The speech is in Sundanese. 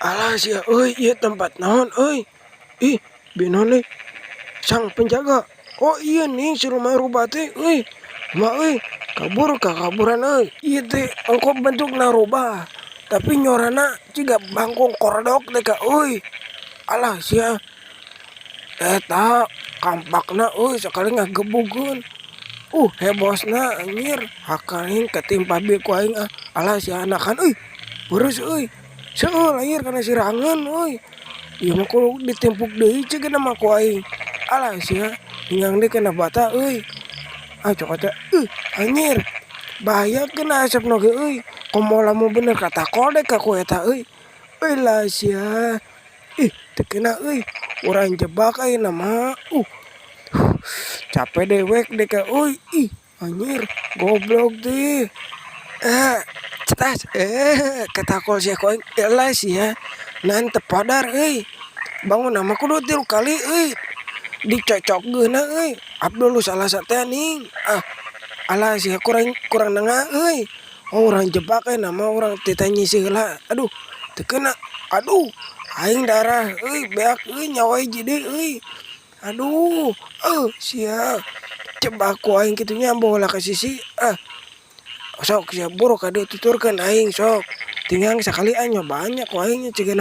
Alah sia euy, ieu tempat naon euy? Ih, binoan euy. Sang penjaga. Oh iya nih siluman rubah teh euy. Ma euy, kabur kakaburan euy. Ieu teh ongkoh bentukna rubah, tapi nyorana jiga bangkong korodok teh ka euy. Alah sia. Eta kampakna euy, sakali ngagebugeun. Hebosna anjir. Hakaning katimpa bieu ku aing ah. Alah sia, anakan euy. Peureuh euy. Seueul anjir kana sirangeun euy. Ieu mah kudu ditimpuk deui cigana mah ku aing. Alah sia, ninggang deui kana bata euy. Ah, cokot anjir. Bahaya kena asepna ge euy. Komo lamun bener katakol deh ka ku eta euy. Euy lah sia. Ih, teu kena euy. Urang jebak ayeuna mah. Capek dewek deh ka euy. Ih, anjir, goblok deh. Eh, cetas. Eh, katakol sia ku aing. Elah sia. Nan teu padar euy. Bangun mah kudu tilu kali euy. Dicocokkeunna euy. Abdul salah teh ning. Ah, alah sia, kurang kurang nengah euy. Oh, urang jebak ayeuna mah, urang titah nyisi heula. Aduh, teu kena. Aduh, aing darah euy, beak euy, nyawa hiji deui euy. Aduh, sia. Jebak ku aing kitu nya, bawa ka sisi ah. Sok sia, buru ka dieu, tuturkeun aing sok. Tinggal sakali ah, nyobaan nya ku aing cigana.